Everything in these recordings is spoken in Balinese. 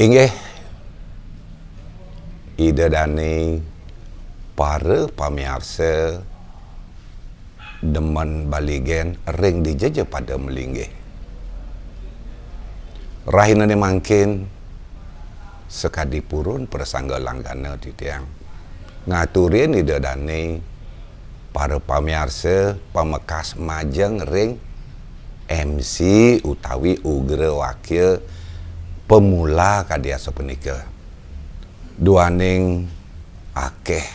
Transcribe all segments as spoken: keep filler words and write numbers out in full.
Inggih, Ida Dane para pamiarsa demen baligen ring dija ja pada malinggih. Rahinane mangkin sakadi purun prasangga langgana titiang ngaturin Ida Dane para pamiarsa pamekas majeng ring M C utawi ugra wakya pemula kadi asapunika. Duaning akeh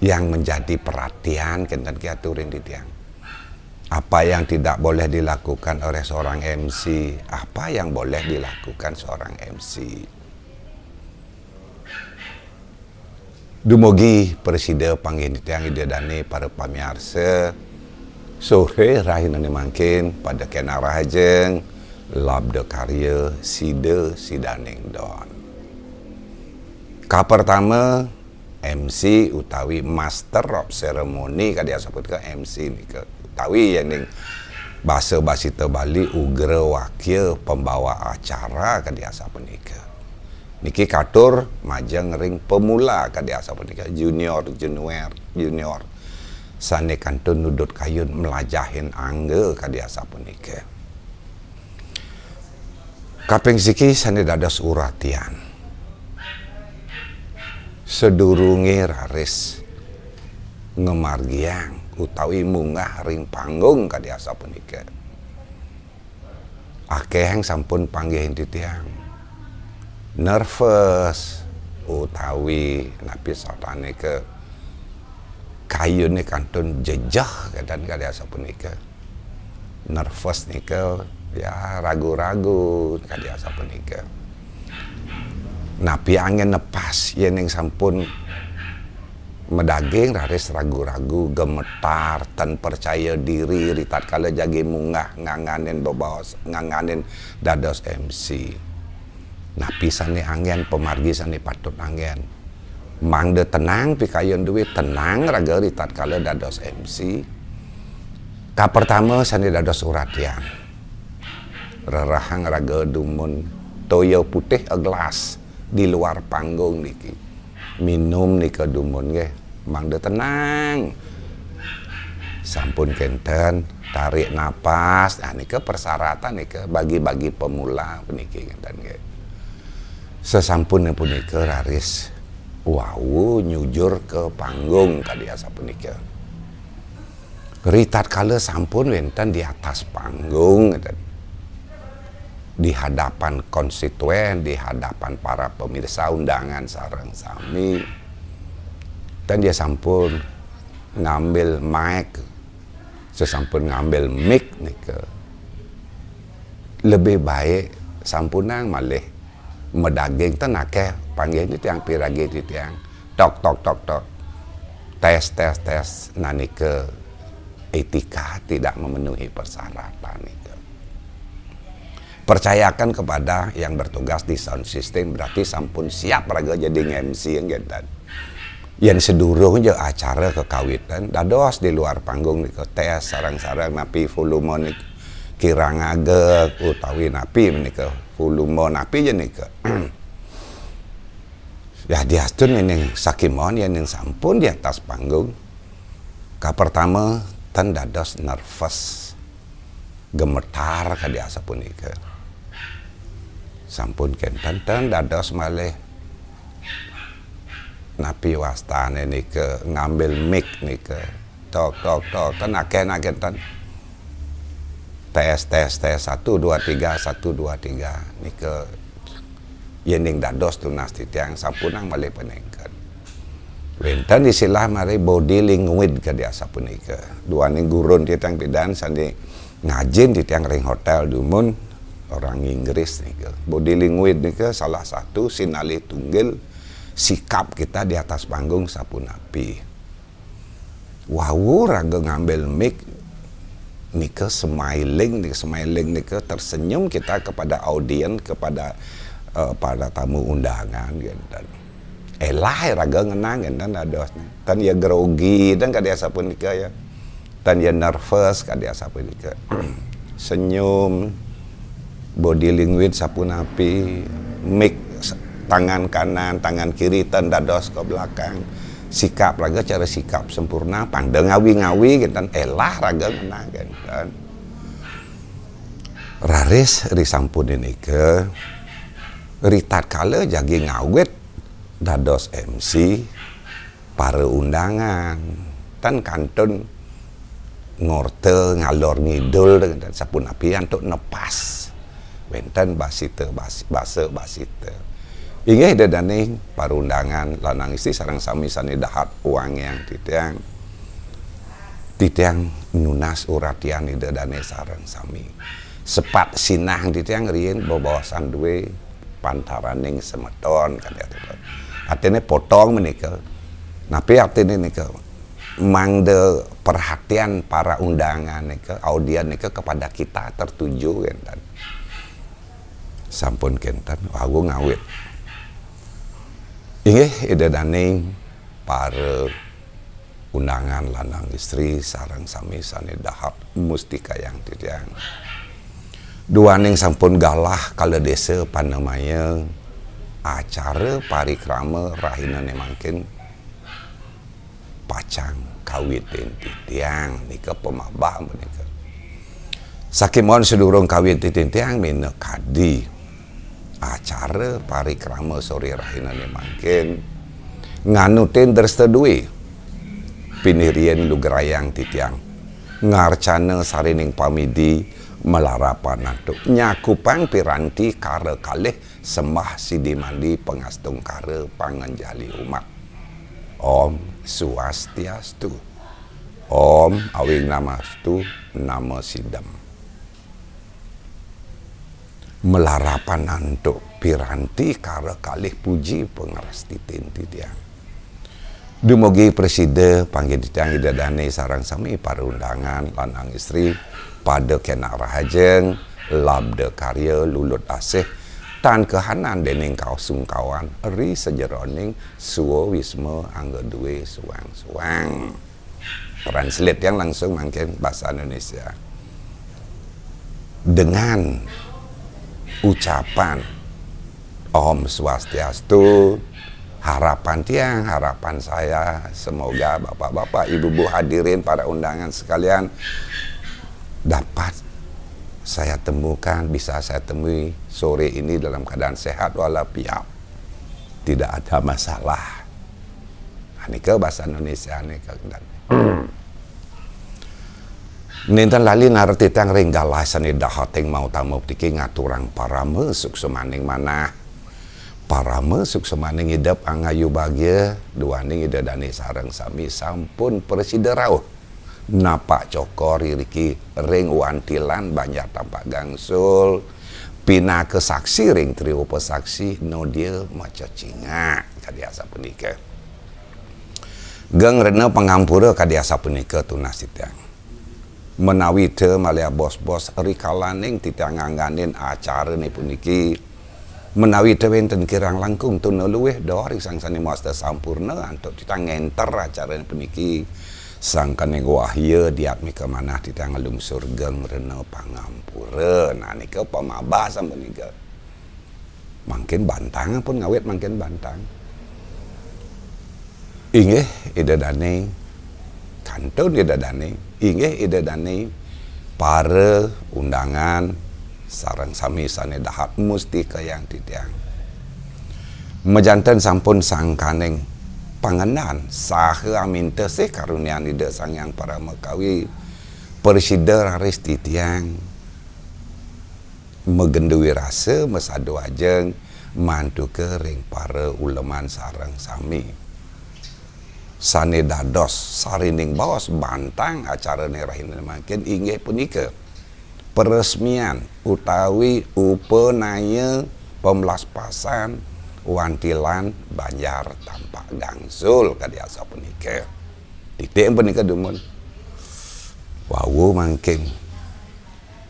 yang menjadi perhatian kenten ki aturin titiang. Apa yang tidak boleh dilakukan oleh seorang M C, apa yang boleh dilakukan seorang M C. Dumugi prasida panggih titiang Ida Dane para pamiarsa, sore rahinane mangkin pada kenang rahajeng, labda karya sida sidaning don. Kapertama, M C utawi Master of Ceremony kadi asapunika M C nika, utawi yening basa basita Bali ugra wakya pembawa acara kadi asapunika. Niki katur majeng ring pemula kadi asapunika, junior, junior, junior. Sane kantun nudut kayun mlajahin angga kadi asapunika. Kaping siki sane dados uratian. Sadurunge raris ngamargiang utawi munggah ring panggung kadi asapunika. Akehang sampun panggihin titiang nervous utawi napi sataneka kayune kantun jejeh kenten kadi asapunika. Nervous nika, ya, ragu-ragu kadi asapunika. Napi angin nepas yening sampun madaging raris ragu-ragu, gemetar, tan percaya diri, ritatkala jagi munggah nganganin bebaos, nganganin dados M C. Napi sane anggen, pamargi sane patut anggen. Mangda tenang pikayun duwe, tenang raga ritatkala dados M C. Kapertama sane dados uratian. Rerahang raga dumun toya putih a gelas di luar panggung niki. Minum nika dumun nggih, mangda tenang. Sampun kenten, tarik napas. Nah, nika persyaratan nika bagi-bagi pemula puniki ngenten nggih. Sesampune punika raris wau nyujur ke panggung kadi asapunika. Ritatkala sampun wenten di atas panggung, ngeten, di hadapan konstituen, di hadapan para pemirsa undangan sareng sami, ten dia sampun ngambil mic, sesampun ngambil mic nika, lebih baik sampunang malih madaging ten akeh panggih titiang piragi titiang. Tok, tok, tok, tok. Tes, tes, tes. Nah, nika etika tidak memenuhi persyaratan nika. Percayakan kepada yang bertugas di sound system, berarti sampun siap raga jadi M C ngenten. Yen sedurung ja acara kekawitan, dados di luar panggung nika tes sareng-sareng napi volume nika kirang ageng utawi napi menika volume napi ja nika. Yadiastun yening sakemawon yening sampun di atas panggung, kapertama ten dados nervous, gemetar kadi asapunika. Sampun kenten ten dados malih napi wastane nika ngambil mic nika. Tok, tok, tok, ten akeh nangkenten. Tes, tes, tes, satu, dua, tiga, satu, dua, tiga. Nika yening dados tunas titiang sampunang malih panengken. Wenten istilah mari body language kadi asapunika. Duaning gurun titiang pidan sane ngajin titiang ring hotel dumun orang Inggris nika. Body language nika salah satu sinalih tunggil sikap kita di atas panggung sapunapi. Wau raga ngambil mic nika smiling nika, smiling nika tersenyum kita kepada audiens, kepada, eh, para tamu undangan ngenten. Elah raga ngenang ngenten dadosne. Tan ya grogi, tan kadi asapunika ya. Tan ya nervous kadi asapunika. Senyum. Body language sapunapi, mik s-, tangan kanan, tangan kiri ten dados ke belakang. Sikap raga cara sikap sempurna, pang da ngawi-ngawi kinten, elah raga ngenah kinten. Raris ri sampun nika, ri tatkala jagi ngawit dados M C, para undangan, tan kantun ngorta ngalor ngidul, sapunapi antuk nepas wenten basita bas-, basa basita. Inggih Ida dané para undangan lanang istri sareng sami sané dahat wangiang titiang. Titiang nunas uratian Ida dané sareng sami. Sepat sinah titiang riin bebaosan dué pantaraning semeton, kan ya, Tito. Artiné potong menika. Napi artiné nika? Mangda perhatian para undangan nika, audien nika kepada kita tertuju, kan. Sampun kenten, wau ngawit. Inggih, Ida dané para undangan lanang istri sareng sami sané dahat mustikayang titiang. Duaning sampun galah kala désa panamaya acara parikrama rahinané mangkin pacang kawitin titiang nika pamabah menika. Sakémaon sadurung kawitin titiang minakadi acara parikrama soré rahinané mangkin nganutin dresta dué. Pinih riin lugrayang titiang ngarcana sarining pamidi malarapan antuk nyakupang piranti kara kalih sembah sidi mandi pangastungkara panganjali umat. Om Swastiastu. Om Awing Namastu Nama Sidam. Malarapan antuk piranti kara kalih puji pangrastiti titiang. Dumugi prasida panggih titiang Ida dané sareng sami para undangan lanang istri pada kénak rahajeng, labda karya lulut asih, tan kahanan déning kausungkawan ri sajeroning swawisma angga dué suang-suang. Translate yang langsung mangkin bahasa Indonesia. Dengan ucapan Om Swastiastu, harapan tiang, harapan saya, semoga bapak-bapak, ibu-ibu hadirin, para undangan sekalian, dapat saya temukan, bisa saya temui sore ini dalam keadaan sehat walafiat. Tidak ada masalah. Nah, nika bahasa Indonesia nika. Nénten lali narenan titiang ring galah sané dahating mautama puniki ngaturang parama suksmaning manah. Parama suksmaning idep angayu bagia, duaning Ida dané sareng sami sampun prasida rauh napak cokor iriki ring wantilan Banjar Tampak Gangsul, pinaka saksi ring triupasaksi, nodia maca cingak, kadi asapunika. Geng rena pangampura, kadi asapunika tunas titiang. Menawi ta malih bos-bos rikalaning titiang ngangganin acarané puniki, menawi ta wénten kirang langkung tuna luih doh ring sang sané mawasta sampurna antuk titiang ngénter acarané puniki, sangkaning wahya diatmika manah titiang nglungsur geng rena pangampura. Nah, nika pamabah sapunika. Mangkin bantang pun ngawit mangkin bantang. Inggih Ida dané, kantun Ida dané, inggih Ida dané, para undangan sareng sami sané dahat mustikayang titiang. Majanten sampun sangkaning pangendan saha aminta sih karunian Ida Sang Hyang Paramakawi, prasida raris titiang magendu wirasa, masadu ajeng, mantuka ring para uleman sareng sami. Sané dados sarining baos bantang acarané rahinané mangkin inggih punika peresmian utawi upanaya pemlaspasan wantilan Banjar Tampak Gangsul, kadi asapunika. Titik punika dumun. Wau mangkin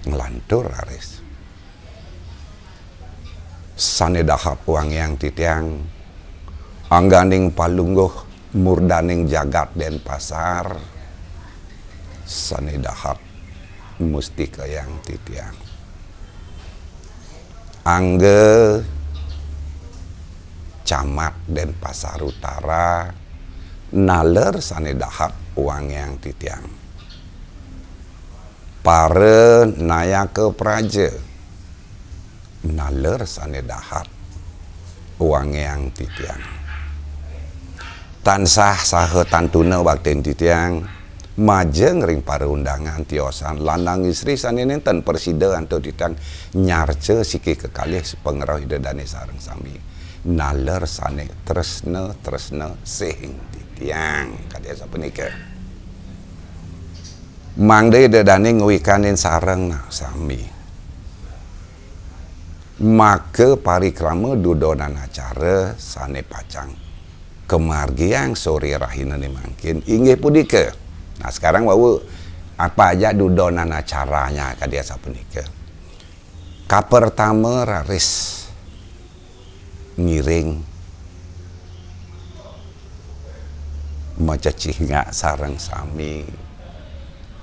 nglantur raris. Sané dahat wangiang titiang, angganing palungguh murdaning jagat Denpasar, sané dahat mustikayang titiang. Angga Camat Denpasar Utara, naler sane dahat wangiang titiang. Para nayaka praja, naler sane dahat wangiang titiang. Tansah saha tantuna baktin titiang, majeng ring para undangan tiosan lanang istri sane nenten prasida antuk titiang nyarca siki kekalih pangrauh Ida Dane sareng sami. Naler sane tresna, tresna sih titiang, kadi asapunika. Mangda Ida Dane ngwikanin sareng sami. Maka parikrama dudonan acara sane pacang kamargiang sore rahinane mangkin inggih punika. Nah, sekarang wau apa aja dudonan acaranya kadi asapunika. Kapertama raris ngiring macecingak sareng sami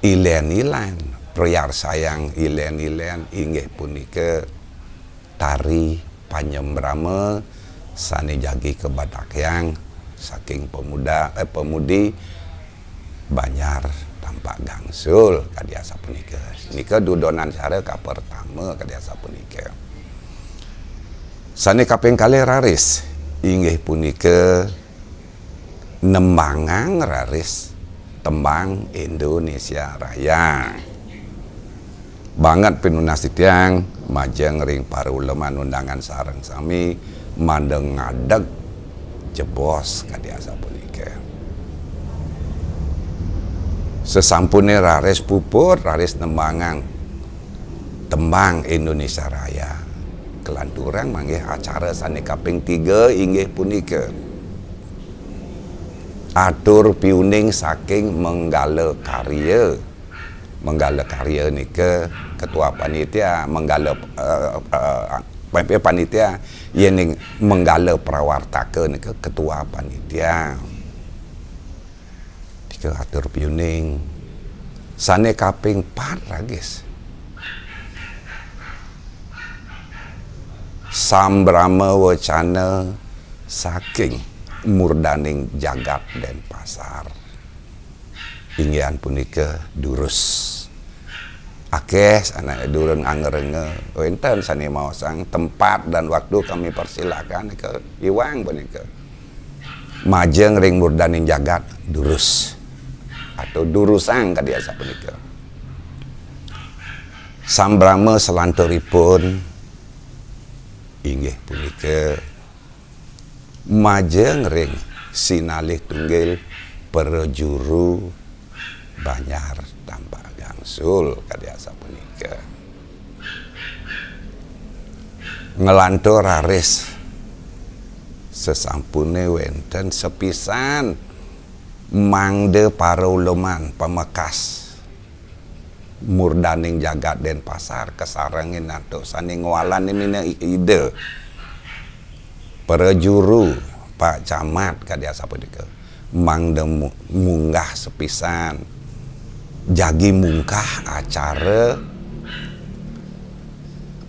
ilen-ilen, priarsayang ilen-ilen inggih punika tari panyembrama sane jagi kabatakyang saking pemuda, eh, pemudi Banjar Tampak Gangsul kadi asapunika. Nika dudonan acara kapertama kadi asapunika. Sane kaping kalih raris inggih punika nembangang raris tembang Indonesia Raya. Banget pinunas titiang majeng ring para uleman undangan sareng sami mangda ngadeg jebos kadi asapunika. Sesampune raris puput, raris nembangang tembang Indonesia Raya, kalanturang manggih acara sane kaping tiga inggih punika atur piuning saking Menggala Karya. Menggala Karya nika ketua panitia, Menggala, eh, eh, panitia, yening Menggala Prawartaka nika ketua panitia. Nika atur piuning. Sane kaping pat raris sambrama wacana saking Murdaning Jagat Denpasar. Inggihan punika durus. Akeh sane durung angrengga, wenten sane maosang tempat dan waktu kami persilakan ke iwang punika. Majeng ring Murdaning Jagat durus atau durusang kadi asapunika. Sambrama salanturipun inggih punika majeng ring sinalih tunggil prajuru Banjar Tampak Gangsul kadi asapunika. Nglantur raris sesampune wenten sepisan mangda para uleman pamekas Murdaning Jagat Denpasar kasarengin antuk sane ngwalanin mina i-, ida. Prajuru, Pak Camat kadi asapunika. Mangda mu-, munggah sepisan. Jagi mungkah acara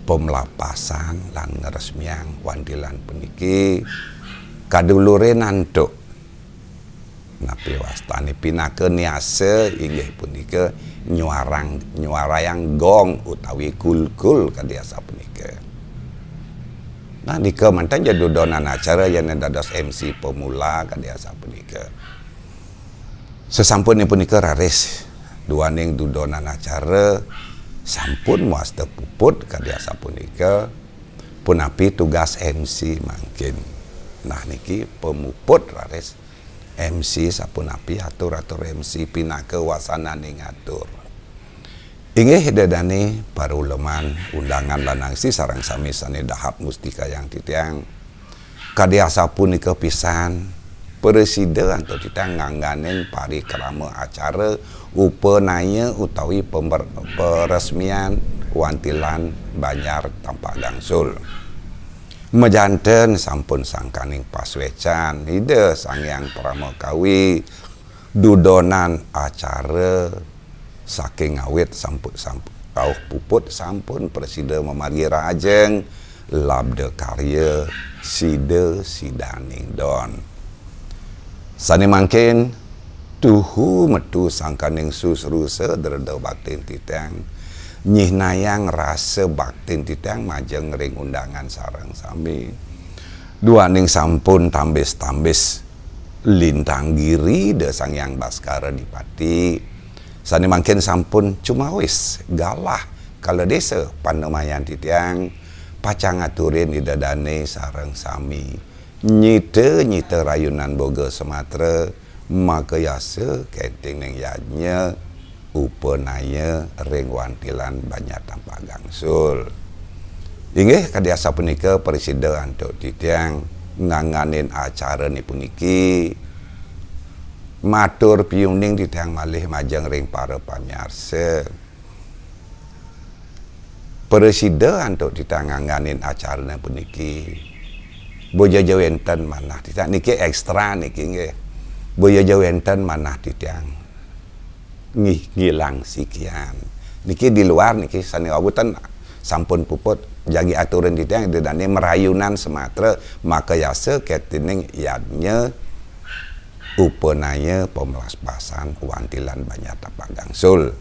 pemlapasan lan ngresmiang wantilan puniki kadulurin antuk napi wastane pinaka niasa inggih punika nyuarang, nyuarayang gong utawi kulkul kadi asapunika. Nah, nika manten ja dudonan acara yen dados M C pemula kadi asapunika. Sesampune punika raris duaning dudonan acara sampun wasta puput kadi asapunika punapi tugas M C mangkin. Nah, niki pemuput raris M C sapunapi atur-atur M C pinaka wasanane ngatur. Inggih Ida Dane para uleman undangan lanang si sareng sami sane dahat mustikayang titiang. Kadi asapunika pisan, prasida antuk titiang ngangganin parikrama acara upanaya utawi pember-, peresmian wantilan Banjar Tampak Gangsul. Majanten sampun sangkaning pasuecan Ida Sang Hyang Parama Kawi, dudonan acara saking ngawit sampu-, sampu-, rauh puput sampun prasida mamargi rahajeng Labda karya sida sidaning don. Sane mangkin tuhu metu sangkaning susrusa dreda baktin titiang, nyihnayang rasa baktin titiang majeng ring undangan sareng sami. Duaning sampun tambis-tambis lintang giri da Sang Hyang Baskara Dipati, sane mangkin sampun cumawis galah kala desa panemayan titiang, pacang aturin ida dane sareng sami nyita-nyita rayunan boga sematra, makayasa kentening yadnya upanaya ring wantilan Banjar Tampagangsul. Inggih kadi asapunika prasida antuk titiang ngangganin acarane puniki. Matur piuning titiang malih majeng ring para pamiarsa. Prasida antuk titiang ngangganin acarane puniki. Boya ja wenten manah titiang niki ekstra niki nggih. Boya ja wenten manah titiang nggih ngilang sikian. Niki di luar niki sane wau ten sampun puput jagi aturan titiang ida dane marayunan sematra makayasa ketining yadnya upanaya pamlaspasan wantilan Banjar Tampagangsul.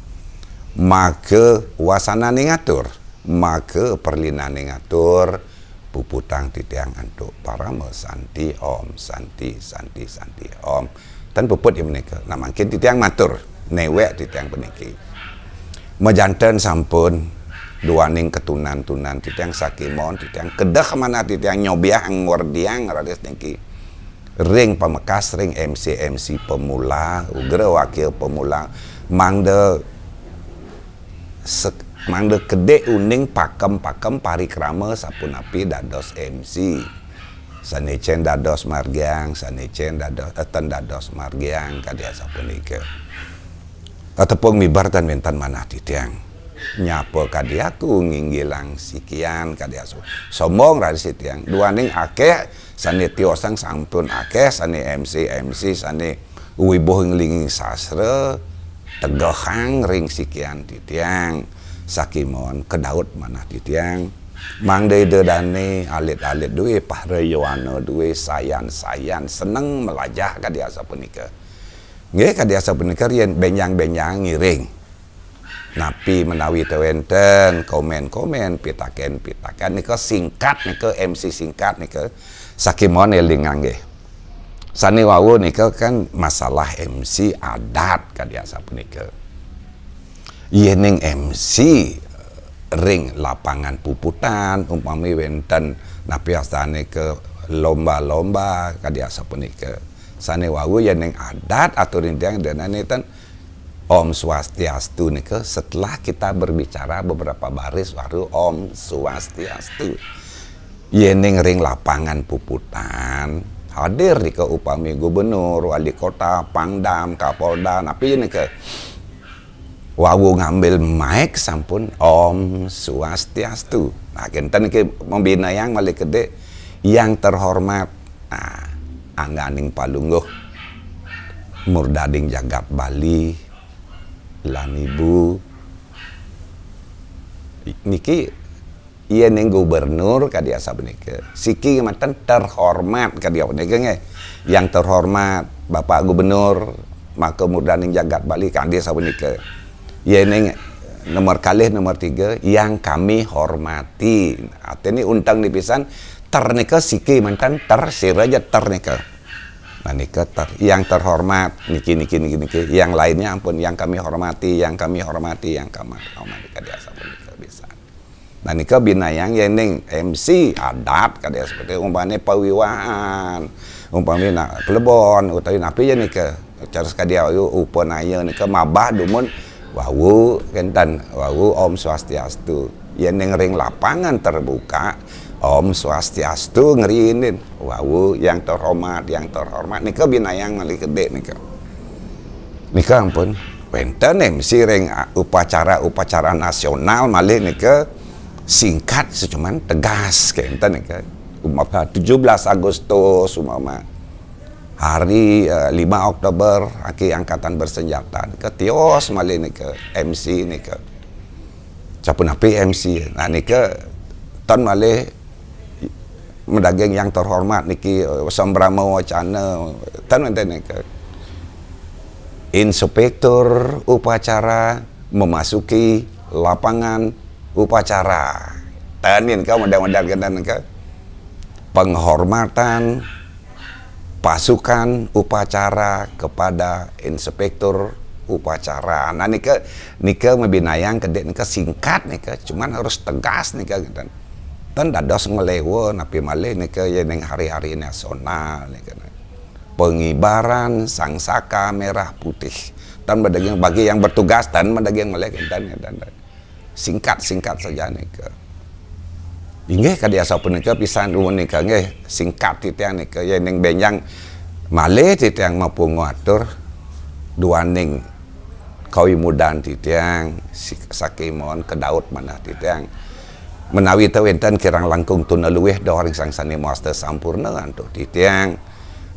Maka wasanane ngatur, maka perlinane ngatur, puputang titiang antuk parama santi, om santi, santi, santi, om. Ten puput ya menika. Nah, mangkin titiang matur, newek titiang puniki. Majanten sampun duaning katunan-tunan titiang sakemon, titiang kedeh manah titiang nyobiah ngordiang raris niki. Ring pamekas ring M C-M C pemula, ugra wakil pemula, mangda sek-, mangda kedik uning pakem-pakem parikrama sapunapi dados M C. Sane cen dados margiang, sane cen dados, eh, ten dados margiang, kadi asapunika. Tepung miber ten wenten manah titiang. Nyapa kadi aku nginggilang sikian kadi asu. Sombong raris titiang. Duaning akeh sane tiosang sampun akeh sane M C-M C sane wibuh nglinging sastra tegehang ring sikian titiang. Sakemon kedaut manah titiang. Mangda ida dane alit-alit duwe, para yowana duwe, sayan-sayan seneng melajah kadi asapunika. Nggih, kadi asapunika yen benjang-benjang ngiring. Napi menawi te wenten komen-komen, pitaken-pitaken nika singkat nika, M C singkat nika, sakemon elingang nggih. Sane wau nika kan masalah M C adat kadi asapunika. Yening M C ring lapangan puputan, umpami wenten napi astane ke lomba-lomba kadi asapunika. Sane wau yening adat aturin tiang denane ten Om Swastiastu nika setelah kita berbicara beberapa baris baru Om Swastiastu. Yening ring lapangan puputan, hadir nika upami gubernur, wali kota, pangdam, kapolda, napi nika wau ngambil mic sampun Om Swastiastu. Nah, kenten niki mabinayang malih kedik yang terhormat, nah, angganing palungguh murdaning jagat Bali lan ibu niki yening gubernur kadi asapunika. Siki manten terhormat kadi asapunika nggih. Yang terhormat Bapak Gubernur maka murdaning jagat Bali kadi asapunika. Yening nomor kalih, nomor tiga, yang kami hormati. Artine unteng dipisan ter nika siki manten ter sira ja ter nika. Nah, nika ter, yang terhormat niki, niki, niki, niki. Yang lainnya ampun, yang kami hormati, yang kami hormati, yang kami hormati kadi asapunika pisan. Nah, nika binayang yening M C adat kadi seperti umpamane pawiwahan, umpami nak plebon utawi napi ya nika. Cara sekadi ayu upanaya nika mabah dumun wau kenten, wau Om Swastiastu. Yening ring lapangan terbuka, Om Swastiastu ngrinin. Wau yang terhormat, yang terhormat nika binayang malih kedik nika. Nika ampun wenten M C ring, ah, upacara-upacara nasional malih nika singkat secuman tegas kenten nika. Umpama tujuh belas Agustus umpama hari, eh, lima Oktober, Hari Angkatan Bersenjata nika tios malih nika M C nika. Sapunapi M C. Nah, nika ten malih Madaging yang terhormat niki, eh, sambrama wacana, ten wenten nika. Inspektur upacara memasuki lapangan upacara. Ten nika, model-model kenten nika. Penghormatan pasukan upacara kepada inspektur upacara. Nah, nika, nika mabinayang kedek nika singkat nika, cuman harus tegas nika, kenten. Ten dados ngelewa napi malih nika, ya, ning hari-hari nasional nika. Pengibaran sangsaka merah putih. Ten madaging bagi yang bertugas, ten madaging malih kenten, kenten. Singkat-singkat saja nika. Inggih, kadi asapunika pisan dumun nika, nggih, singkat titiang nika, ya, ning benjang malih titiang mapungu atur duaning kawimudan titiang, si-, saking mawon kedaut manah titiang. Menawi ta wenten kirang langkung tuna luih doh ring sang sane mawasta sampurna antuk titiang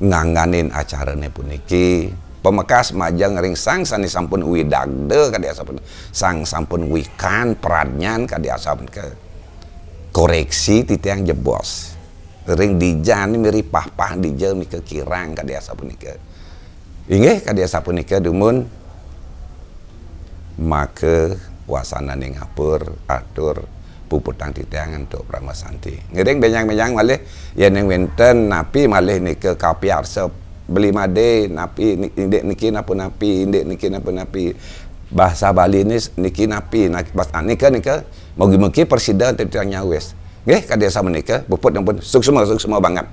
ngangganin acarane puniki. Pamekas majeng ring sang sane sampun widagda kadi asapunika, sang sampun wikan pradnyan kadi asapunika. Koreksi titiang jebos. Ring dija ni miri pahpah dija mika kirang kadi asapunika. Inggih kadi asapunika dumun, maka wasananing ngapur atur puputang titiang antuk parama santi. Ngiring benjang-benjang malih, yen ning wenten napi malih nika kapiarsa beli made, napi ni-, indik niki napa napi, indik niki napa napi. Bahasa Bali ni niki napi, nak-, bas-, nika, nika, mugi-mugi prasida titiang nyawis. Nggih, kadi asapunika, puput ampun suksma, suksma banget.